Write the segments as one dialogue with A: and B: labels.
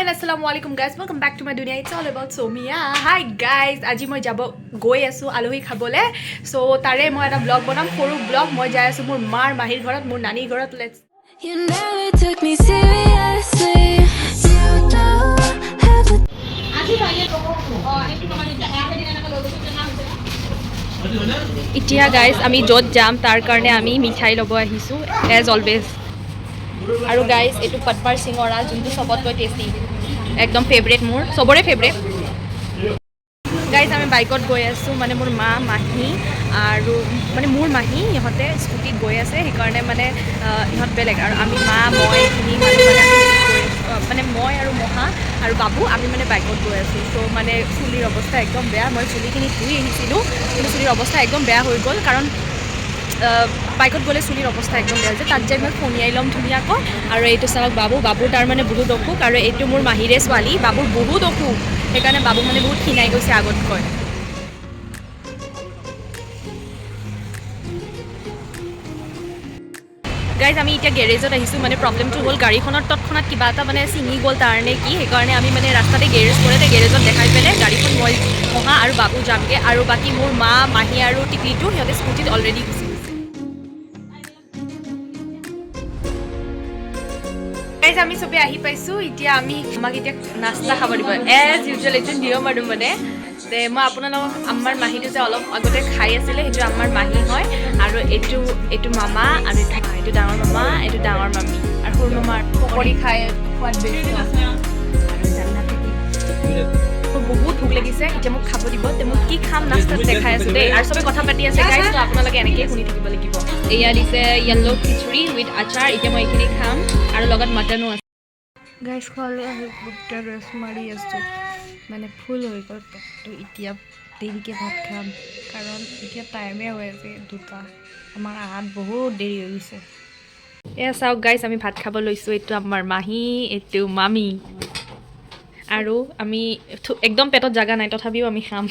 A: And আসসালামু আলাইকুম guys, welcome back to my Duniya. It's all about Somiya. Hi guys, আজি মই যাব গৈ আছোঁ আলহী খাবলৈ। চ' তাৰে মই এটা ব্লগ বনাম, সৰু ব্লগ। মই যাই আছোঁ মোৰ মাৰ মাহীৰ ঘৰত, মোৰ নানীৰ ঘৰত। Let's
B: You never took me seriously. You don't have to.
A: এতিয়া গাইজ, আমি য'ত যাম তাৰ কাৰণে আমি মিঠাই ল'ব আহিছোঁ, এজ অলৱেজ। আৰু গাইজ, এইটো পটপাৰ চিঙৰা, যোনটো চবতকৈ টেষ্টি, একদম ফেভৰেট মোৰ, চবৰে ফেভৰেট। গাইজ, আমি বাইকত গৈ আছোঁ, মানে মোৰ মা, মাহী আৰু মানে মোৰ মাহী, ইহঁতে স্কুটিত গৈ আছে। সেইকাৰণে মানে ইহঁত বেলেগ আৰু আমি মা, মই এইখিনি মানুহ মানে আমি গৈ আছোঁ। মানে মই আৰু মহা আৰু বাবু, আমি মানে বাইকত গৈ আছোঁ। চ' মানে চুলিৰ অৱস্থা একদম বেয়া। মই চুলিখিনি ধুই আহিছিলোঁ, কিন্তু চুলিৰ অৱস্থা একদম বেয়া হৈ গ'ল, কাৰণ বাইকত গ'লে চুলিৰ অৱস্থা একদম বেয়া হৈছে। তাত যাই মই ফণিয়াই ল'ম ধুনীয়াকৈ। আৰু এইটো চাওক বাবু। বাবুৰ তাৰমানে বহুত অসুখ। আৰু এইটো মোৰ মাহীৰে ছোৱালী। বাবুৰ বহুত অসুখ, সেইকাৰণে বাবু মানে বহুত ক্ষীণাই গৈছে আগতকৈ। গাইজ, আমি এতিয়া গেৰেজত আহিছোঁ। মানে প্ৰব্লেমটো হ'ল, গাড়ীখনত তৎক্ষণাত কিবা এটা মানে ছিঙি গ'ল তাৰ নে কি, সেইকাৰণে আমি মানে ৰাস্তাতে গেৰেজ কৰে, গেৰেজত দেখাই পেলাই গাড়ীখন মই, মহা আৰু বাবু যামগৈ। আৰু বাকী মোৰ মা, মাহী আৰু টিকলিটো, সিহঁতে স্কুটিত অলৰেডি গুচি গৈছে। গাইজ, আমি চবে আহি পাইছোঁ। এতিয়া আমি আমাক এতিয়া নাস্তা খাব দিব, এজ ইউজুৱেল, এইটো নিয়ম। আৰু মানে তে মই আপোনালোকক আমাৰ মাহীটো যে অলপ আগতে খাই আছিলে, সেইটো আমাৰ মাহী হয়। আৰু এইটো মামা আৰু এইটো ডাঙৰ মামা, এইটো ডাঙৰ মামী আৰু সৰু মামাৰ পকৰি খাই সোৱাদ বেছি। মোৰ বহুত ভোক লাগিছে, এতিয়া মোক খাব দিব। তে মোক কি খাম নাস্তাত দেখাই আছোঁ দেই। আৰু চবে কথা পাতি আছে গাইজ, তো আপোনালোকে এনেকেই শুনি থাকিব লাগিব। এয়া দিছে য়েল্ল' খিচুৰি উইথ আচাৰ। এতিয়া মই এইখিনি খাম আৰু লগত মটনো আছে।
C: গাইজ, খোৱালৈ আহি গোটেই ৰেষ্ট মাৰি আছোঁ, মানে ফুল হৈ গ'ল পেটটো। এতিয়া দেৰিকৈ ভাত খাম, কাৰণ এতিয়া টাইমে হৈ আছে 2টা। আমাৰ আহাত বহুত দেৰি হৈ গৈছে।
A: এয়া চাওক গাইজ, আমি ভাত খাব লৈছোঁ। এইটো আমাৰ মাহী, এইটো মামী আৰু আমি। একদম পেটত জাগা নাই, তথাপিও আমি খাম।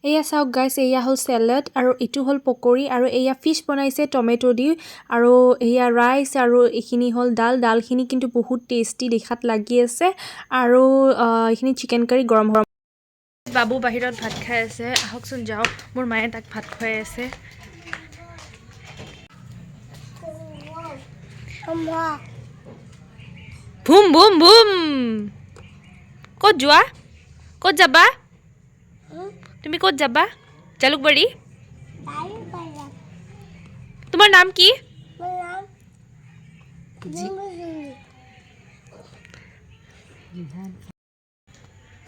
C: এয়া চাওক গাইজ, এয়া হ'ল চেলেড আৰু এইটো হ'ল পকৰি আৰু এয়া ফিছ বনাইছে টমেট' দি আৰু এয়া ৰাইচ আৰু এইখিনি হ'ল ডাল। ডালখিনি কিন্তু বহুত টেষ্টি দেখাত লাগি আছে। আৰু এইখিনি চিকেন কাৰী গৰম গৰম।
A: বাবু বাহিৰত ভাত খাই আছে। আহকচোন যাওঁ, মোৰ মায়ে তাক ভাত খুৱাই আছে। ভুম ভুম ভুম। ক'ত যোৱা? ক'ত যাবা তুমি? ক'ত যাবা? জালুকবাৰী। তোমাৰ নাম কি?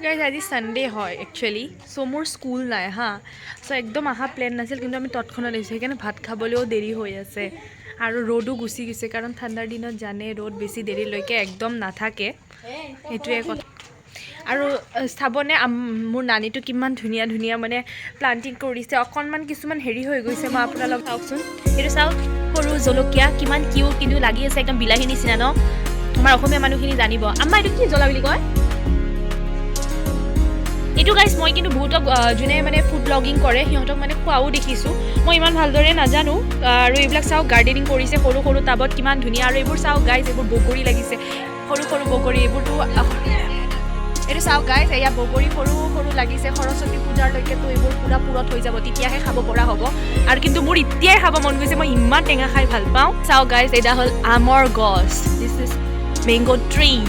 A: গাইজ, আজি ছানডে হয় একচুৱেলি, চ' মোৰ স্কুল নাই হা। চ' একদম অহা প্লেন নাছিল, কিন্তু আমি তৎক্ষণাত আহিছোঁ। সেইকাৰণে ভাত খাবলৈও দেৰি হৈ আছে আৰু ৰ'দো গুচি গৈছে, কাৰণ ঠাণ্ডাৰ দিনত জানে ৰ'দ বেছি দেৰিলৈকে একদম নাথাকে, সেইটোৱে কথা। আৰু চাবনে মোৰ নানীটো কিমান ধুনীয়া ধুনীয়া মানে প্লান্টিং কৰিছে। অকণমান কিছুমান হেৰি হৈ গৈছে। মই আপোনালোক চাওকচোন, এইটো চাওক, সৰু জলকীয়া কিমান কিউট কিন্তু লাগি আছে, একদম বিলাহী নিচিনা ন? আমাৰ অসমীয়া মানুহখিনি জানিব। আমাৰ এইটো কি জ্বলা বুলি কয় এইটো। গাইজ, মই কিন্তু বহুতক যোনে মানে ফুড ব্লগিং কৰে, সিহঁতক মানে খোৱাও দেখিছোঁ। মই ইমান ভালদৰে নাজানো। আৰু এইবিলাক চাওক, গাৰ্ডেনিং কৰিছে সৰু সৰু টাবত, কিমান ধুনীয়া। আৰু এইবোৰ চাওক গাইজ, এইবোৰ বগৰী লাগিছে, সৰু সৰু বগৰী এইবোৰতো। এইটো চাওক গাইজ, এয়া বগৰী সৰু সৰু লাগিছে। সৰস্বতী পূজাৰলৈকেতো এইবোৰ পূৰা পূৰঠ হৈ যাব, তেতিয়াহে খাব পৰা হ'ব। আৰু কিন্তু মোৰ এতিয়াই খাব মন গৈছে, মই ইমান টেঙা খাই ভাল পাওঁ। চাওক গাইজ, এইডাল হ'ল আমৰ গছ। This is mango tree.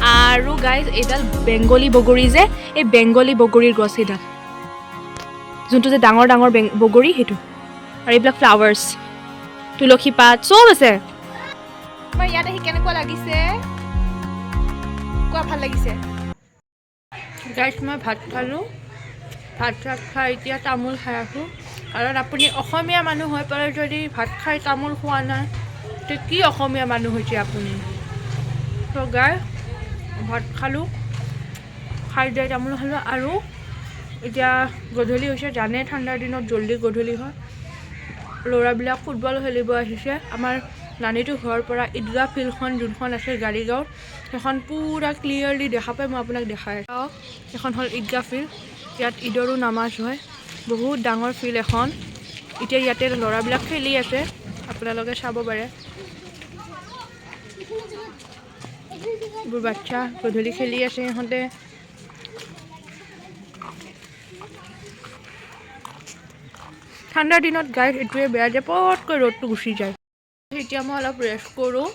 A: আৰু গাইজ, এইডাল বেংগলী বগৰী যে, এই বেংগলী বগৰীৰ গছ এইডাল, যোনটো যে ডাঙৰ ডাঙৰ বগৰী সেইটো। আৰু এইবিলাক ফ্লাৱাৰ্ছ, তুলসী পাত চব আছে। তোমাৰ ইয়াত আহি কেনেকুৱা লাগিছে কোৱা? ভাল লাগিছে।
C: গাইজ, মই ভাত খালোঁ। ভাত চাত খাই এতিয়া তামোল খাই আছোঁ, কাৰণ আপুনি অসমীয়া মানুহ হৈ পেলাই যদি ভাত খাই তামোল খোৱা নাই, তে কি অসমীয়া মানুহ হৈছে আপুনি? ত' গাইজ, ভাত খালোঁ, খাই যাই তামোল খালোঁ। আৰু এতিয়া গধূলি হৈছে, জানে ঠাণ্ডাৰ দিনত জল্দি গধূলি হয়। ল'ৰাবিলাক ফুটবল খেলিব আহিছে। আমাৰ নানীটোৰ ঘৰৰ পৰা ঈদগাহ ফিল্ডখন যোনখন আছে গাড়ীগাঁৱত, সেইখন পূৰা ক্লিয়াৰলি দেখা পায়। মই আপোনাক দেখাই আছোঁ। এইখন হ'ল ঈদগাহ ফিল্ড। ইয়াত ঈদৰো নামাজ হয়। বহুত ডাঙৰ ফিল্ড এখন। এতিয়া ইয়াতে ল'ৰাবিলাক খেলি আছে, আপোনালোকে চাব পাৰে। এইবোৰ বাচ্ছা গধূলি খেলি আছে ইহঁতে। ঠাণ্ডাৰ দিনত গাইজ এইটোৱে বেয়া যে পটকৈ ৰ'দটো গুচি যায়। এতিয়া মই অলপ ৰেষ্ট কৰোঁ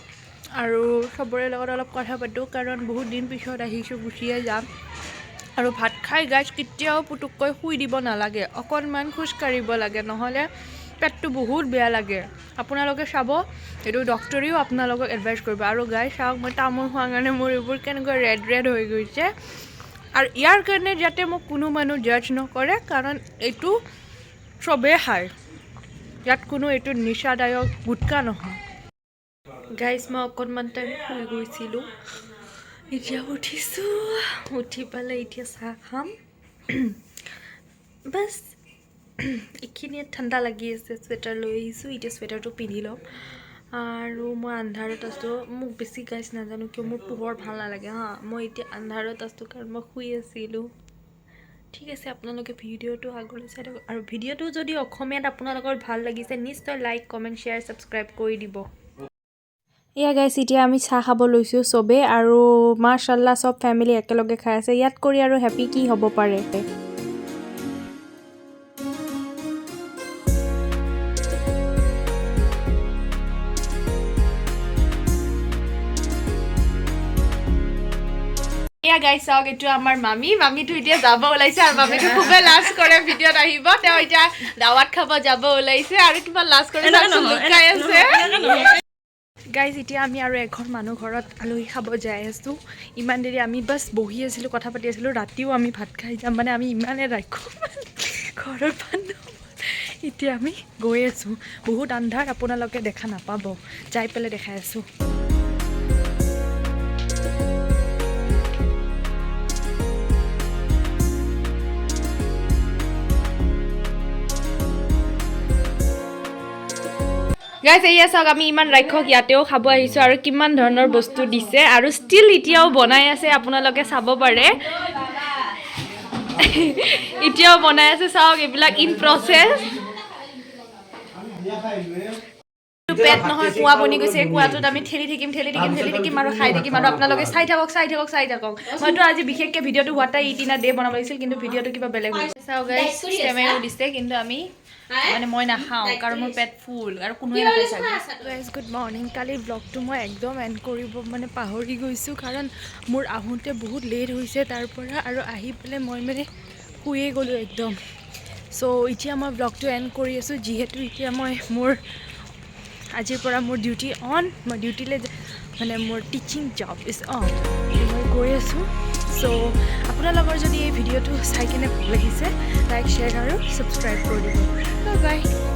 C: আৰু চবৰে লগত অলপ কথা পাতোঁ, কাৰণ বহুত দিন পিছত আহিছোঁ, গুচিয়ে যাম। আৰু ভাত খাই গাইজ কেতিয়াও পুটুককৈ শুই দিব নালাগে, অকণমান খোজকাঢ়িব লাগে, নহ'লে পেটটো বহুত বেয়া লাগে। আপোনালোকে চাব, এইটো ডক্টৰেও আপোনালোকক এডভাইচ কৰিব। আৰু গাইজ চাওক, মই তামোল খোৱাৰ কাৰণে মোৰ এইবোৰ কেনেকুৱা ৰেড ৰেড হৈ গৈছে। আৰু ইয়াৰ কাৰণে যাতে মোক কোনো মানুহ জাজ নকৰে, কাৰণ এইটো চবেই খায়, ইয়াত কোনো এইটো নিচাদায়ক গুটকা নহয়।
A: গাইজ, মই অকণমান টাইম শুই গৈছিলোঁ, এতিয়া উঠিছোঁ। উঠি পেলাই এতিয়া চাহ খাম, বাছ এইখিনিয়ে। ঠাণ্ডা লাগি আছে, চুৱেটাৰ লৈ আহিছোঁ, এতিয়া চুৱেটাৰটো পিন্ধি ল'ম। আৰু মই আন্ধাৰত আছোঁ, মোক বেছি গাইজ নাজানো কিয় মোৰ পোহৰ ভাল নালাগে। হা, মই এতিয়া আন্ধাৰত আছোঁ কাৰণ মই শুই আছিলোঁ। ঠিক আছে, আপোনালোকে ভিডিঅ'টো আগলৈ চাই থাকক। আৰু ভিডিঅ'টো যদি অসমীয়াত আপোনালোকৰ ভাল লাগিছে, নিশ্চয় লাইক, কমেণ্ট, শ্বেয়াৰ, ছাবস্ক্ৰাইব কৰি দিব। এয়া গাইছ, এতিয়া আমি চাহ খাব লৈছোঁ চবেই আৰু মাশাল্লাহ, চব ফেমিলি একেলগে খাই আছে। ইয়াত কৰি আৰু হেপী কি হ'ব পাৰে?
C: এয়া গাইজ চাওক, এইটো আমাৰ মামী। মামীটো এতিয়া যাব ওলাইছে আৰু মামীটো খুবেই লাজ কৰে ভিডিঅ'ত আহিব। তেওঁ এতিয়া দাৱাত খাব যাব ওলাইছে আৰু কিমান লাজ কৰে চাওকচোন, লুকাই আছে। গাইজ, এতিয়া আমি আৰু এঘৰ মানুহ ঘৰত আলহী খাব যাই আছোঁ। ইমান দেৰি আমি বাছ বহি আছিলোঁ, কথা পাতি আছিলোঁ। ৰাতিও আমি ভাত খাই যাম, মানে আমি ইমানে ৰাখোঁ ঘৰৰ মানুহ। এতিয়া আমি গৈ আছোঁ, বহুত আন্ধাৰ, আপোনালোকে দেখা নাপাব, যাই পেলাই দেখাই আছোঁ।
A: গাইজ, এয়া চাওক, আমি ইমান ৰাক্ষস ইয়াতেও খাব আহিছোঁ আৰু কিমান ধৰণৰ বস্তু দিছে আৰু ষ্টিল এতিয়াও বনাই আছে, আপোনালোকে চাব পাৰে। এতিয়াও বনাই আছে, চাওক, এইবিলাক ইন প্ৰচেছ। পেট নহয়, কুঁৱা বনি গৈছে। এই কুঁৱাটোত আমি ঠেলি থাকিম, ঠেলি থাকিম, ঠেলি থাকিম আৰু খাই থাকিম। আৰু আপোনালোকে চাই থাকক, চাই থাকক, চাই থাকক। মইতো আজি বিশেষকৈ ভিডিঅ'টো "What I eat in a day" বনাব লাগিছিল, কিন্তু ভিডিঅ'টো কিবা বেলেগ হৈছে। চাওক গাইজ, টেমেও দিছে, কিন্তু আমি মানে মই নাখাওঁ, কাৰণ মোৰ পেট ফুল আৰু কোনোৱে নাখায় চাগে।
C: Guys, good morning. কালিৰ ব্লগটো মই একদম এণ্ড কৰিব মানে পাহৰি গৈছোঁ, কাৰণ মোৰ আহোঁতে বহুত লেট হৈছে তাৰ পৰা আৰু আহি পেলাই মই মানে শুয়ে গ'লোঁ একদম। চ' এতিয়া মই ব্লগটো এণ্ড কৰি আছোঁ, যিহেতু এতিয়া মই মোৰ আজিৰ পৰা মোৰ ডিউটি অন। মই ডিউটিলৈ মানে মোৰ টিচিং জব is on, মই গৈ আছোঁ। চ' আপোনালোকৰ যদি এই ভিডিঅ'টো চাই কিনে ভাল লাগিছে, লাইক, শ্বেয়াৰ আৰু ছাবস্ক্ৰাইব কৰি দিব। Bye bye.